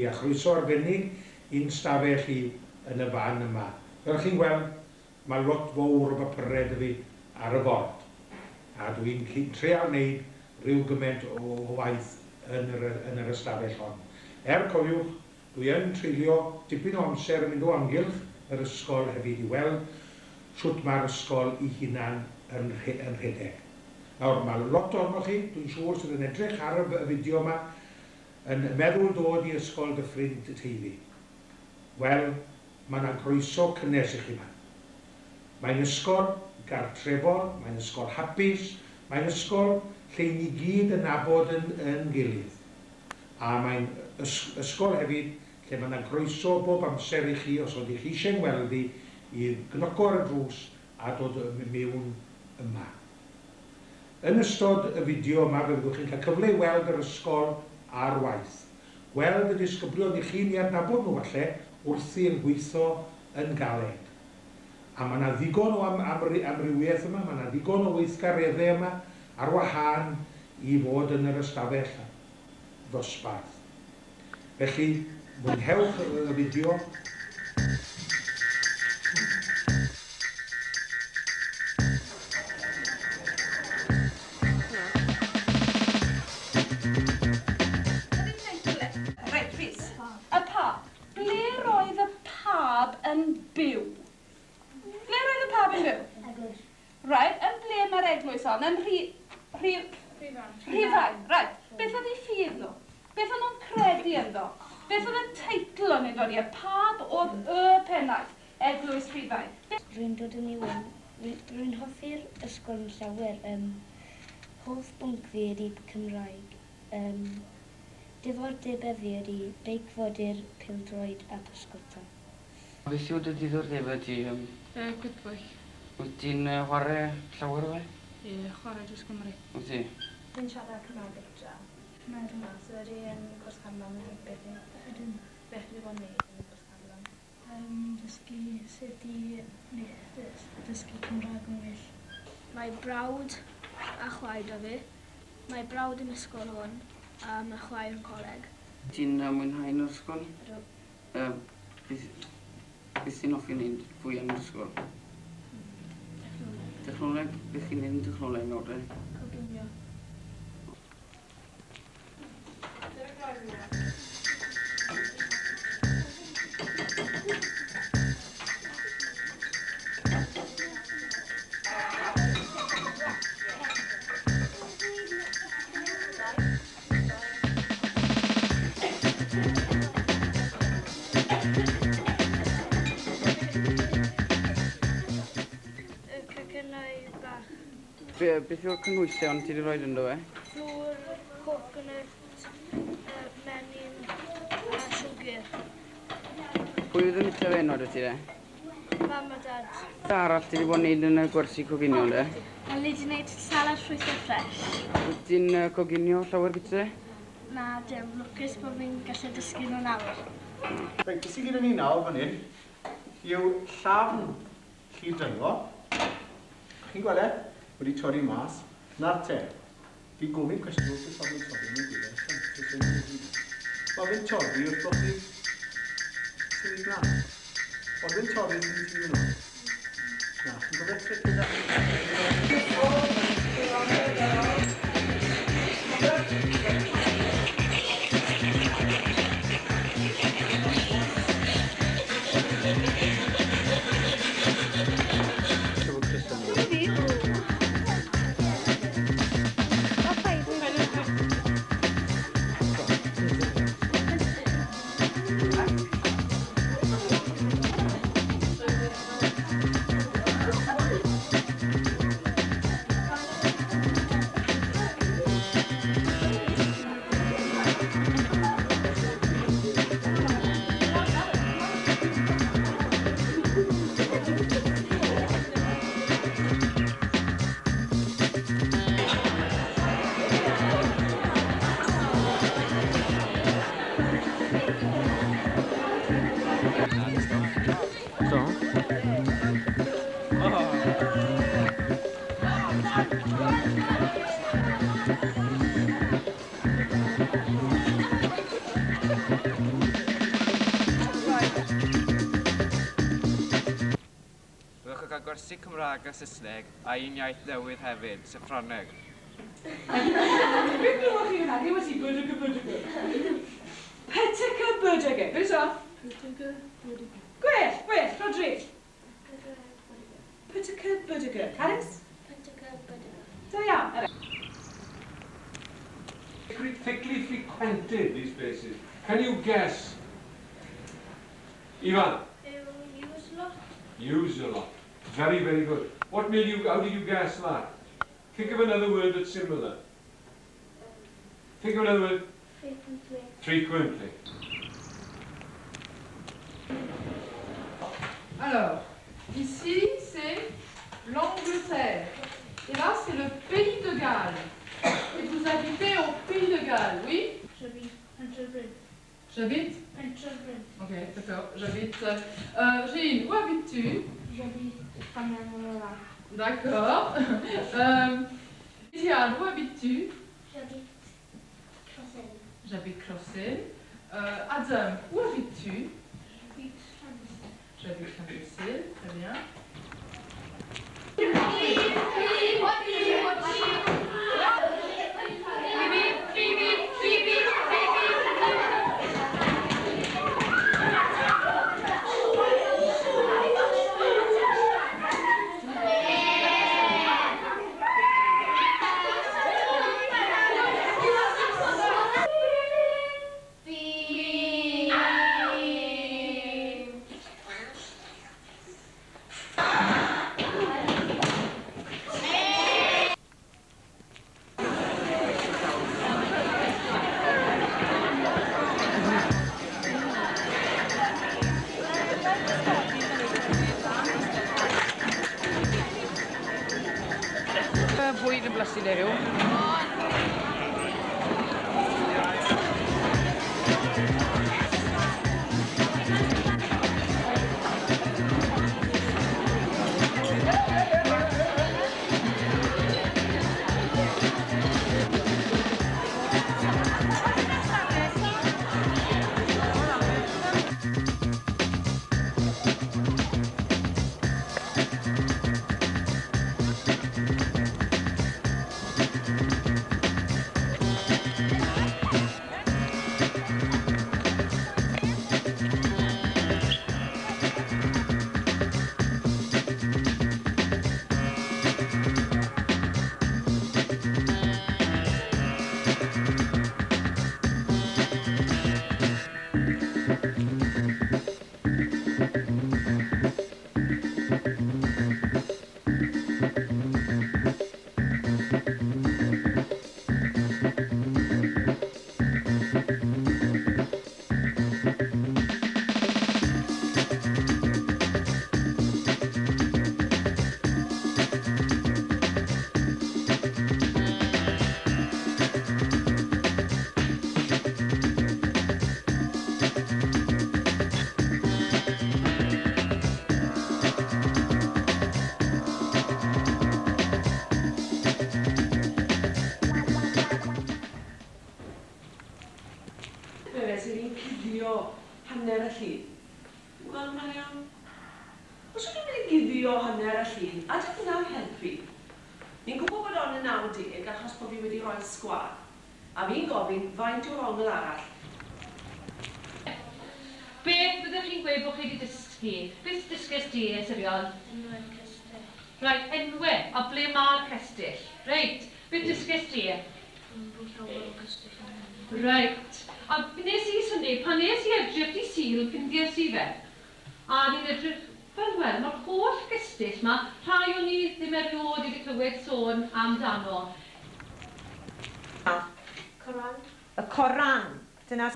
chi, a chroeso arbennig i'n stafell i yn y fan yma. Fel chi'n gweld, mae lot fawr o bapurau 'da fi ar y bord, a dwi'n treial wneud rhyw gymaint o waith yn yr ystafell hon. Er, cofiwch, dwi yn treulio dipyn o amser yn mynd o amgylch yr ysgol hefyd i weld shwt mae'r ysgol ei hunan yn rhedeg. Nawr, mae lot ohonoch chi, dwi'n siŵr, sydd yn edrych ar y fideo yma yn meddwl dod i Ysgol Dyffryn Teifi. Wel, mae 'na groeso cynnes i chi 'ma. Mae'n ysgol gartrefol, mae'n ysgol hapus, mae'n ysgol lle 'y ni gyd yn nabod yn gilydd. A mae'n ysgol hefyd lle mae 'na groeso bob amser i chi, os ydych chi eisiau ngweld i, i gnoco ar y drws a dod mewn yma. Yn ystod y fideo yma fe fyddwch chi'n cael cyfle i weld yr ysgol ar waith. Gweld y disgyblion i chi'n eu adnabod nhw falle wrthi yn gweithio yn galed. A mae 'na ddigon o amrywiaeth yma, mae 'na ddigon o weithgareddau yma ar wahân i fod yn yr ystafell ddosbarth. Felly, mwynhewch y fideo. Reit, Rhys, y Pab. Ble roedd y Pab yn byw? Ble roedd y Pab yn byw? Eglwys. Reit, yn ble mae'r eglwys hon? Yn Rhu... Rhu... Rhufain. Reit, beth oedd eu ffydd nhw? Beth o'n nhw'n credu ynddo? Beth oedd y teitl o'n nhw'n dod i? Y Pab oedd y pennaeth Eglwys Rhufain. Rwy'n dod yn Iwan. Rwy'n hoffi'r ysgol yn llawer. Yym, hoff bwnc fi ydy Cymraeg. Yym, diddordebau fi ydy beic fodur, pêl-droed a pysgota. Beth yw dy ddiddordebau di? Gwyddbwyll. Wyt ti'n chwarae llawer o fe? Ie, chwarae dros Gymru. Wyt ti? Fi'n siarad Cymraeg adre. Ydw. So ydy yn cwrs carlam yn helpu chi? Ydyn. Beth chi 'di bod yn neud yn y cwrs carlam? Dysgu sut i dysgu Cymraeg yn well. Mae brawd a chwaer 'da fi. Mae brawd yn ysgol hwn a mae chwaer yn coleg. Ti'n mwynhau yn yr ysgol? Ydw. Beth ti'n hoffi wneud fwya yn yr ysgol? Technoleg. Technoleg? Beth chi'n neud yn technoleg nawr te? Coginio. Y cacennau bach. Beth yw'r cynhwysion ti wedi rhoi ynddo fe? Dŵr, coconut, menyn a siwgr. Pwy fydd yn bwyta fe heno 'da ti de? Mam a dad. Beth arall ti wedi bod yn neud yn y gwersi coginio de? Wel, ni wedi neud salad ffrwythau ffres. Wyt ti'n coginio llawer gyda ti? Na, dim. Lwcus bod fi'n gallu dysgu nhw nawr. Reit, beth sydd gyda ni nawr fan hyn yw llafn llif dyngo. Chi'n gweld e? Wedi torri mas. Nawr te, fi'n gofyn cwestiwn wrth y ffordd mae'n torri, mae'n gweud e, Mae fe'n torri wrth bod chi symud mlaen. Ond fe'n torri wrth i ti mynd nôl. Na, chi'n gofio tric gyda... Gwersi Cymraeg a Saesneg a un iaith newydd hefyd, sef Ffrangeg. Beth glywch chi hwnna? Ni wedi bydygu bydygu. Pytygy bydygu. Beth so? Pytygy bydygu. Gwell, gwell, Rodri. Pytygy bydygu. Carys? Pytygy bydygu. Da iawn. Thickly frequented, these places. Can you guess? Ivan? Use a lot. Use a lot. Very, very good. What made you, how did you guess that? Think of another word that's similar. Think of another word. Frequently. Frequently. Alors, ici, c'est l'Angleterre. Et là, c'est le Pays de Galles. Et vous habitez au Pays de Galles, oui? J'habite Pentrebryn. J'habite? Pentrebryn. Ok, d'accord, j'habite. Gilles, où habites-tu? J'habite Llanelwedd. D'accord. Diane, où habites-tu? J'habite Crossel. J'habite Crossel. Adam, où habites-tu? J'habite Llandysul. J'habite Llandysul, très bien. Bwyd yn blasu heddiw. Hanner y llun. Ti'n gweld hwnna'n iawn? Os ydyn ni'n mynd i guddio hanner y llun, a dy hwnna'n helpu? Ni'n gwybod bod hon yn 90 achos bod fi wedi rhoi sgwâr. A fi'n gofyn faint yw'r ongl arall. Beth byddwch chi'n gweud bod chi wedi dysgu? Beth dysgais di, Siriol? Enwau'r cestyll. Reit, enwau. A ble mae'r cestyll? Reit, beth dysgais di? Bod llawer o cestyll yn Nghymru. Reit. A nes i synnu, pan nes i edrych di Sul, ffindies i fe. A ni'n edrych, fel wel, mae'r holl gestyll ma, rhai o'n i ddim erioed wedi clywed sôn amdano. Coran. Y Coran. Dyna